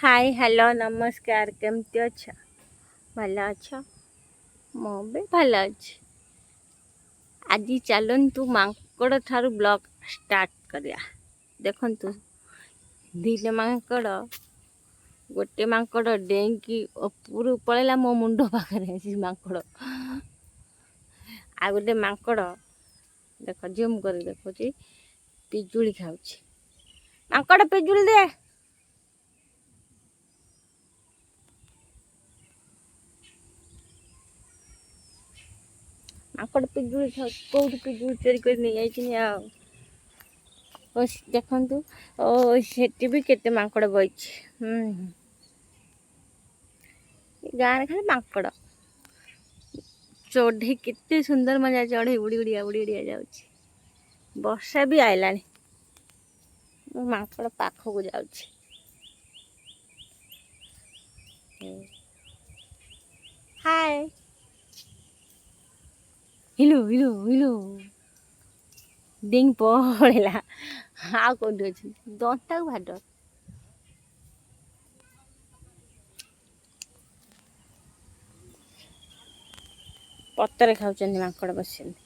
High, hello, ନମସ୍କାର। କେମିତି ଅଛ? ଭଲ ଅଛ? ମୁଁ ବି ଭଲ ଅଛି। ଆଜି ଚାଲନ୍ତୁ ମାଙ୍କଡ଼ ଠାରୁ ବ୍ଲଗ୍ ଷ୍ଟାର୍ଟ କରିବା। ଦେଖନ୍ତୁ, ଦୁଇଟା ମାଙ୍କଡ଼। ଗୋଟେ ମାଙ୍କଡ଼ ଡେଇଁକି ଉପରକୁ ପଳେଇଲା, ମୋ ମୁଣ୍ଡ ପାଖରେ ଅଛି ମାଙ୍କଡ଼। ଆଉ ଗୋଟେ ମାଙ୍କଡ଼, ଦେଖ, ଜୁମ୍ କରି ଦେଖୁଛି, ପିଜୁଳି ଖାଉଛି। ମାଙ୍କଡ଼, ପିଜୁଳି ଦେ। ମାଙ୍କଡ଼ ପିଜୁଳି ଖାଉଛି। କେଉଁଠୁ ପିଜୁଳି ଚୋରି କରି ନେଇଯାଇଛନ୍ତି। ଆଉ ଓ ଦେଖନ୍ତୁ, ଓ ସେଠି ବି କେତେ ମାଙ୍କଡ଼ ବଇଛି। ଗାଁରେ ଖାଲି ମାଙ୍କଡ଼। ଚଢ଼େଇ, କେତେ ସୁନ୍ଦର ମଜା, ଚଢ଼େଇ ଉଡ଼ି ଉଡ଼ିଆ ଉଡ଼ି ଉଡ଼ିଆ ଯାଉଛି। ବର୍ଷା ବି ଆଇଲାଣି। ମୁଁ ମାଙ୍କଡ଼ ପାଖକୁ ଯାଉଛି। ହାଏ, ହିଲୁ ହିଲୁ ହିଲୁ, ଡିଙ୍ଗ ପଳେଇଲା। ଆଉ କୋଉଠି ଅଛି? ଦନ୍ତାକୁ ଭାରି ଡର। ପତରେ ଖାଉଛନ୍ତି ମାଙ୍କଡ଼ ବସିଛନ୍ତି।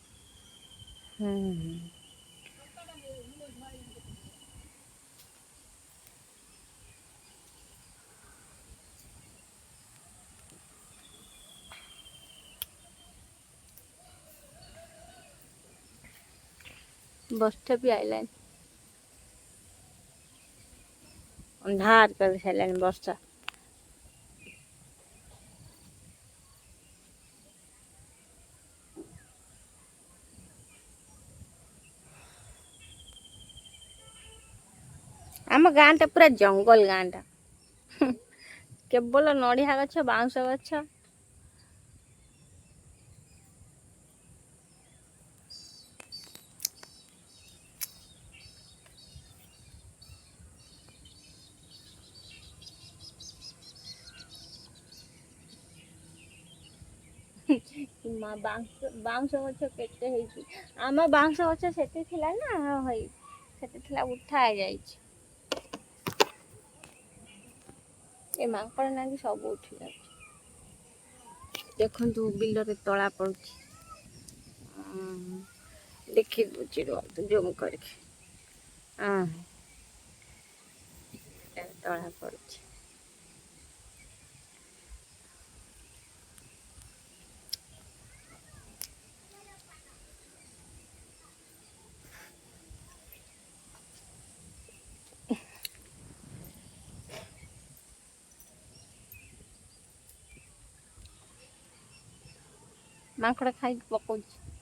ବର୍ଷା ବି ଆଇଲାଣି, ଅନ୍ଧାର କରି ସାରିଲାଣି ବର୍ଷା। ଆମ ଗାଁଟା ପୁରା ଜଙ୍ଗଲ ଗାଁଟା, କେବଳ ନଡ଼ିଆ ଗଛ, ବାଉଁଶ ଗଛ। ମା, ବାଉଁଶ ବାଉଁଶ ଗଛ କେତେ ହେଇଛି। ଆମ ବାଉଁଶ ଗଛ ସେଠି ଥିଲା ନା ହେଇ ସେଠି ଥିଲା, ଉଠା ହେଇଯାଇଛି। ଏ ମାଙ୍କଡ଼ ନାଗି ସବୁ ଉଠି ଯାଉଛି। ଦେଖନ୍ତୁ, ବିଲରେ ତଳା ପଡୁଛି। ଦେଖି ଦଉଛି, ରୁହନ୍ତୁ, ଜୁମ୍ କରିକି। ହଁ, ତଳା ପଡୁଛି। ମାଙ୍କଡ଼ ଖାଇକି ପକଉଛି।